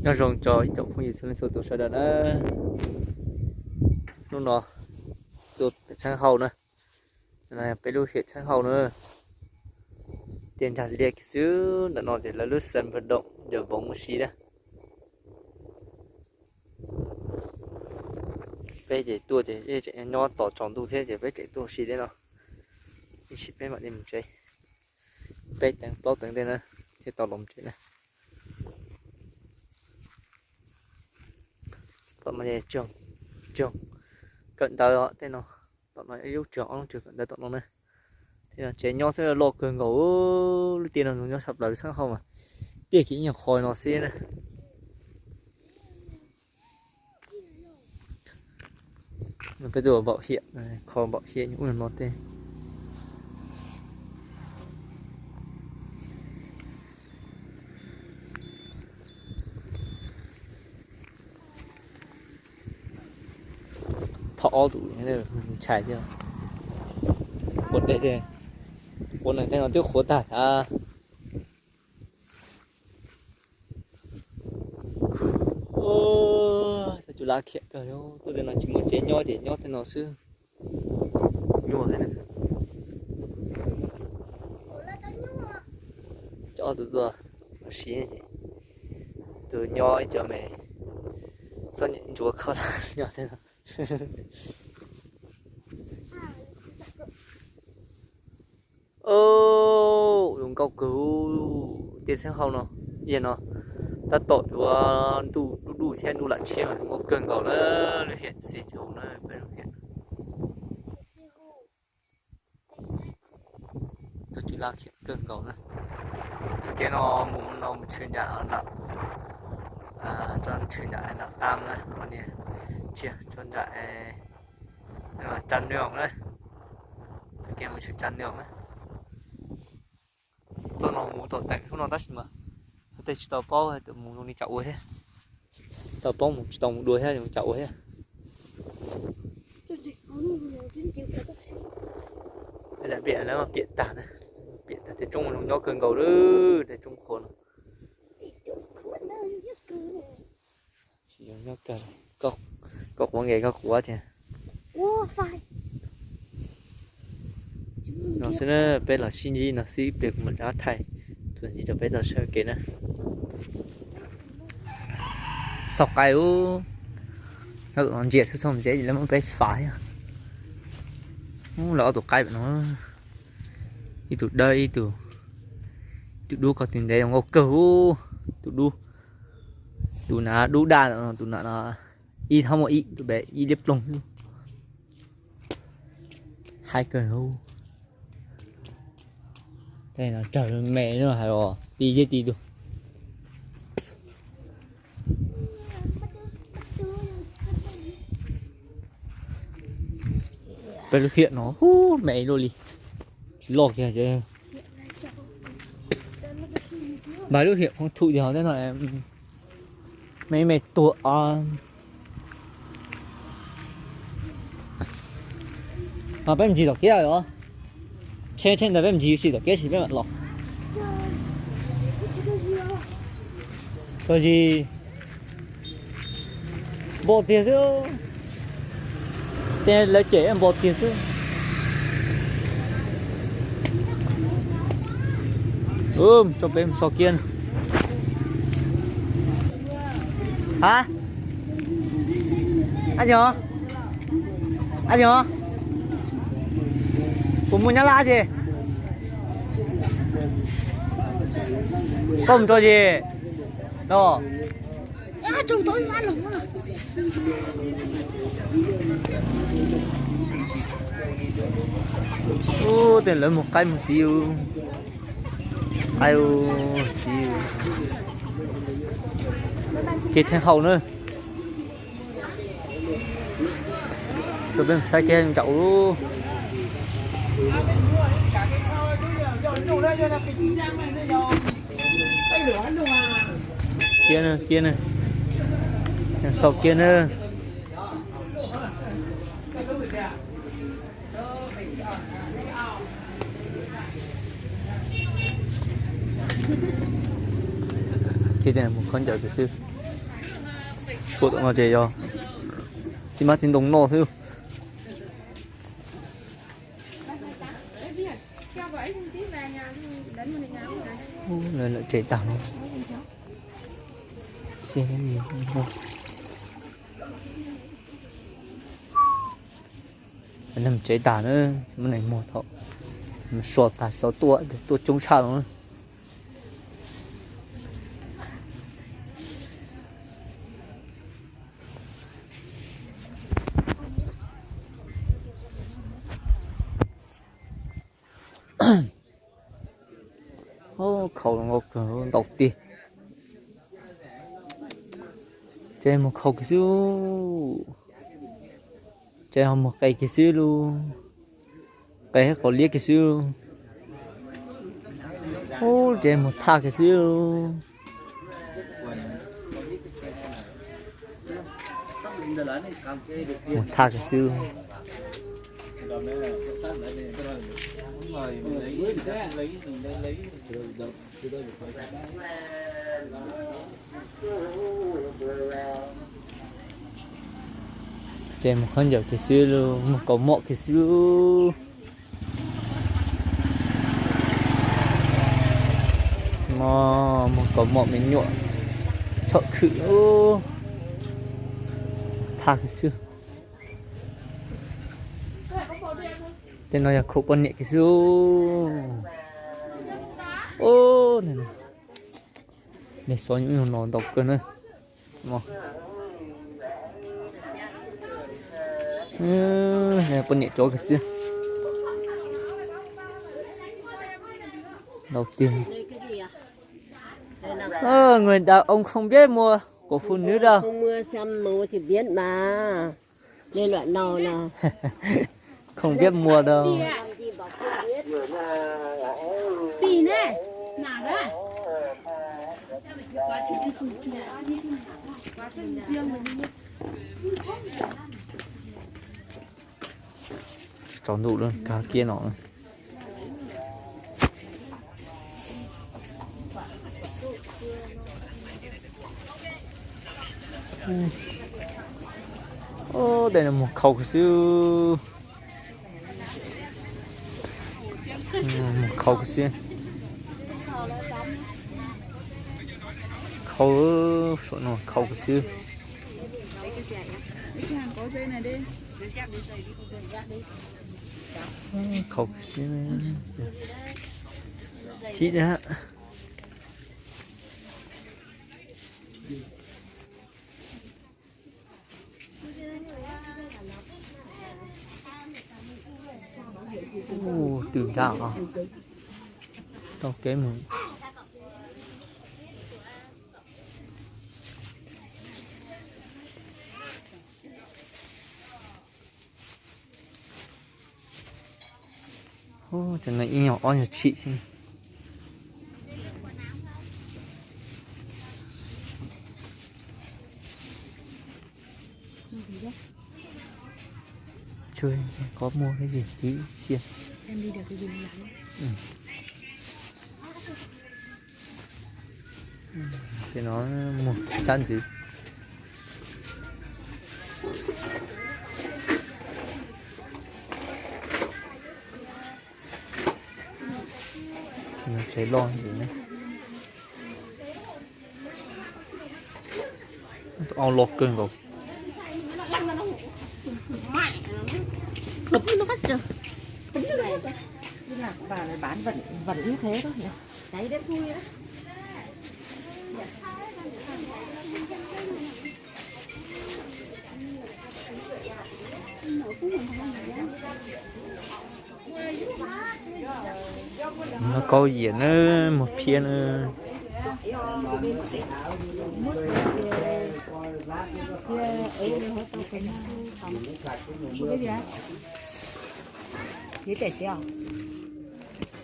Nyob zoo rau ib tsoom phooj ywg txhua leej txhua tus sawv daws na. Hnub no tuaj pem txheeb hauj na, peb lub hiam txheeb hauj na. Tiaj nrag liaj kiag xwb, ntawm no ces lawv lub sân vận động yawm voov ua si na. Peb ces tuaj ces tseem nyob tos tsaus ntuj thiab ces peb tseem tuaj ua si thiab no. Ib sim peb mam li mus tsev, peb teev plaub teev tej na thiaj tau los tsev na. Tom no ces tsoog, tsoog kawm ntawv tej no. Tom no ib lub tsoog ob lub tsoog kawm ntawv tom no na. Thiab tsev nyob xwb loj kawg nkaus, lub tiaj no nyob sab plaws lub txheeb hauj mas tiaj kiag ib nyuag qho no xwb na. Peb tuaj ua npaum hiam, kho npaum hiam ub no tej. Thov ob tus ntshai thiab. Ua dej thiab, ua neeg tej no twb qhuav tag thiab. Cov cua laj khiam kawg, tuaj tej no tsis muaj tsev nyob ces nyob tej no xwb. Nyuaj heev. Coj tus tuaj ua si, tus nyob ib co me txhob nyem ntsuav khaub hlab nyob tej no. Zoo nkauj kawg, tiaj txheeb hauj no, yam no tab tom yuav ntuj dub dub thiab ntuj lam tshiab mas zoo nkauj kawg nkaus na, lub hiam xis hauv na, peb lub hiam. Txoj kev laj khiam kawg nkaus na. Txoj kev no mus no mus tshwm nram, tshwm nram nram tam na, tsiaj tso nram Tsa Nws na. Txoj kev mus tshwm Tsa Nws na. Txoj no mus tom teem hnub no tab sis mas tej tsis tau paub mus zoo li cas ua thiab. Tau paub mus tsis tau mus dua thiab zoo li cas ua thiab. Lam piam lawv mas piam tag na, piam tag tej roob zoo nyob kawg nkaus li, tej roob qhuav no. Nyob kawg, koj quav nqes koj quav tiag. No xwb na, peb los sib ntsib no xwb, ib pliag kuv mam rov thaij txuas ntxiv rau peb tau saib ua ke na. Xauj qaib ub, nyob tom no ntsia xwb txhob mus ntsia lawv muab peb fav thiab. Ub, lawv ob tug qaib no, ib tug dawb ib tug, ib tug dub, koj tus ntev zoo nkauj kawg ub, tus dub. Tus na dub daj no, tus na no ib thob muaj ib tus pem ib liab ploog. Haib kawg. Tej no rawg me no hais os, ti thiab ti tus. Peb lub hiam no me luaj li, tsis loj kiag. Npaj lub hiam foom thum yog tej no, me me tuag. Peb mus ncig tom kiab os. Tshe tshe ntawd peb mus ncig ua si tom kiab sis peb mam los. Koj zis npo tiag xwb. Tej lawv cem npo tiag xwb. Tso peb mus xo kiab. Ha? Ab yog, ab yog, kuv mus Nyab Laj ces koj mus tso ces no. Ub, tej lawv mus qaib mus txiv, qaib txiv. Kev theej hauj na. Rau peb saib kev ncaum. Kiab na, kiab na. Xau kiab na. Kiab tias mus khaub ncaws xwb. Suav tom no ces yog txiv hmab txiv ntoo noj xwb. Lawv tsev tag no. Xiab li muag. Neeg tsev tag na, muab neeg muag thaum so tag xyov tuaj, tuaj coob tshaj no. Khaus nkaus kawg, ntau tiag. Ces mus khaus kiag xwb. Ces ho mus qe kiag xwb lauj. Qe qos liab kiag xwb lauj. Ub, ces mus thaj kiag xwb lauj. Mus thaj kiag xwb lauj. Ces mus khaub ncaws kiag xwb lauj, mus kaus mom kiag xwb lauj. No, mus kaus mom me nyuam tshom khwm lauj. Thaj kiag xwb. Tej no yog khaum poj niam kiag xwb. Ub, nej xov nyuj no ntau kawg na. Poj niam cov kiag xwb. Ntau tiag. Người đàn ông không biết mua, của phụ nữ đâu. Không mua, xem mua thì biết mà. Không biết mua đâu. Tsaus ntuj lawm, kag kiab no. Tej no mus khaus xwb. Mus khaus xwb. Khaus, suav no khaus xwb. Khaus xwb. Thib dab. Ub, twm nrad os. Taug kev mus. Ub, cov no ib nyuag ob nyuag tshim xwb. Tsuas qhov muag cái gì tí xiab. Ces no muag sab ntxwv. Tsev loj ntxwv na. Au, loj kawg nkaus. Đập nó phát trừ. Đi làm bà này bán vẫn vẫn như thế thôi nhỉ? Đấy, đen thui á. No kaub yiam na, muag phiab na.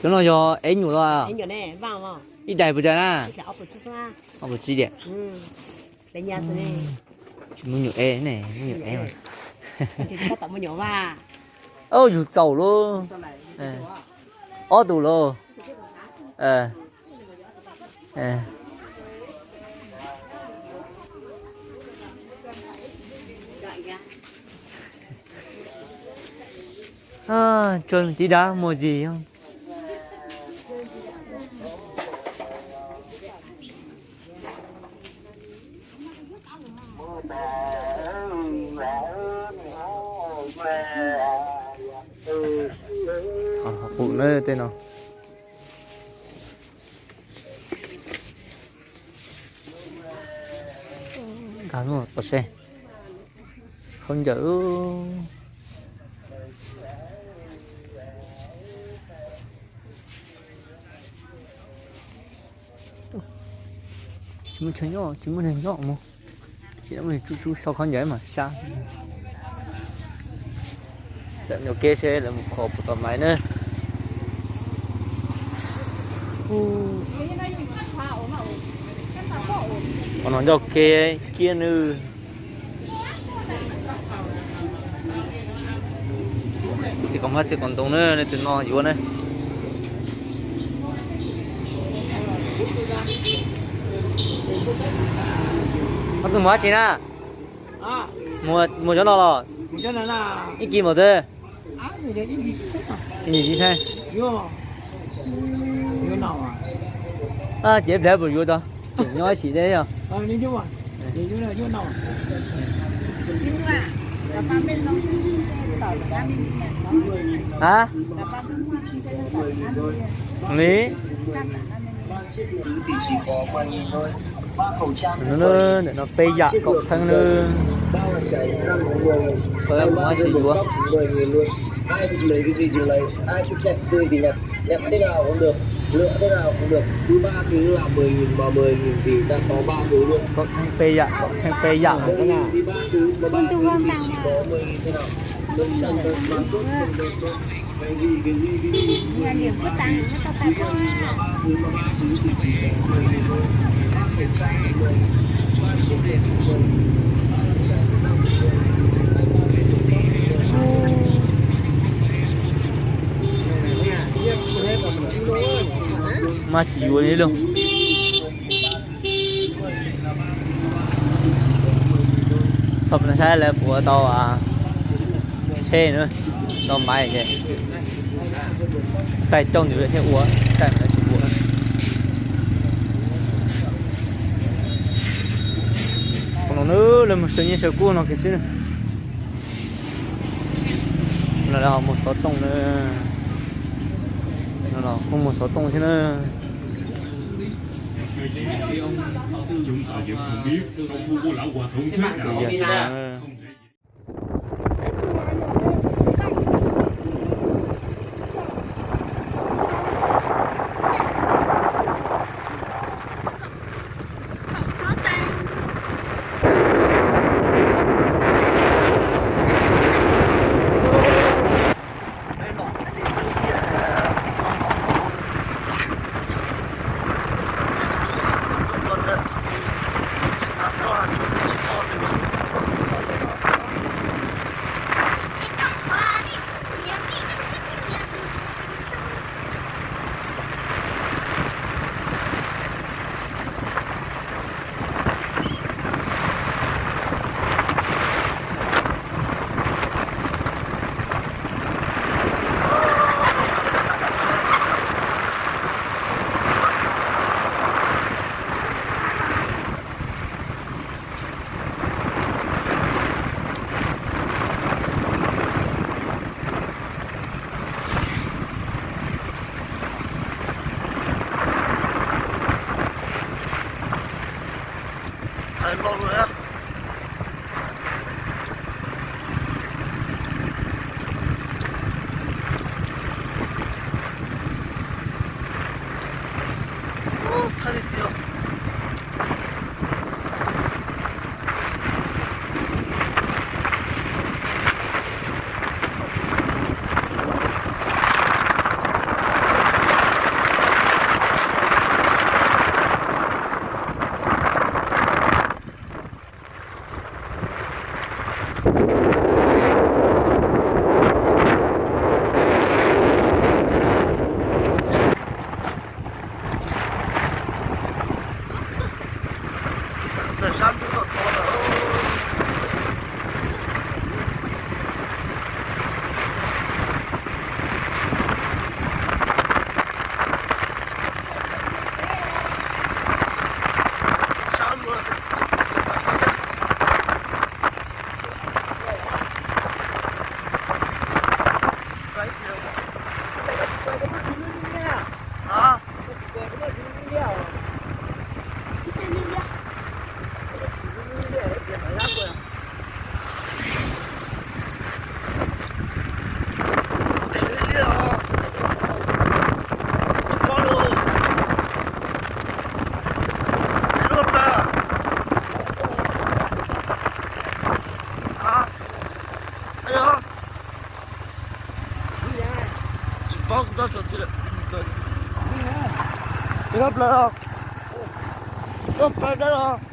Cov no yog ev nyuam los? Ib daim puas tas na? Ob puas tsib diam. Tsis muaj nyuam ev ne, muaj nyuam ev mas. Ob yug txaus lauj. Ob tug lauj. Ub, Tsuag tib dab muaj zis. Qus na tej no. Khaub ncaws. Tsis muaj chaw nyob, tsis muaj neeg nyob mus. Tsis muaj neeg tsuj tsuj sau khaub ncaws mas sab. Tawm ncauj kev seb lawv mus kho puas tau maiv na. Qhov no ncauj kev kiag nws. Txiv qaub hmab txiv qaub ntoo na, leej twg noj yuav na. Ob tug mus dab tsi na? Mus cov no los? Ib kis npaum twg? Ib kis tsis thaij. Ces pliag puas yuav tau, nyob ib sim deb yog. Li. Ntawm no peb yam kaum txheeb nawb. Sawv daws mus ua si yuav. Kaum txheeb peb yam, kaum txheeb peb yam. Mas tsis yuav li lauj. Xav saib lawv puas tau tsheb na, tau maiv ces taij coj nws thiaj ua, taij mas tsis ua. Qhov no lawv mus saw nyiaj saw kub no kiag xwb. Lawv ho muag xov tooj na. No los kuj muag xov tooj thiab na. plaws los, tuaj plaws dawb los.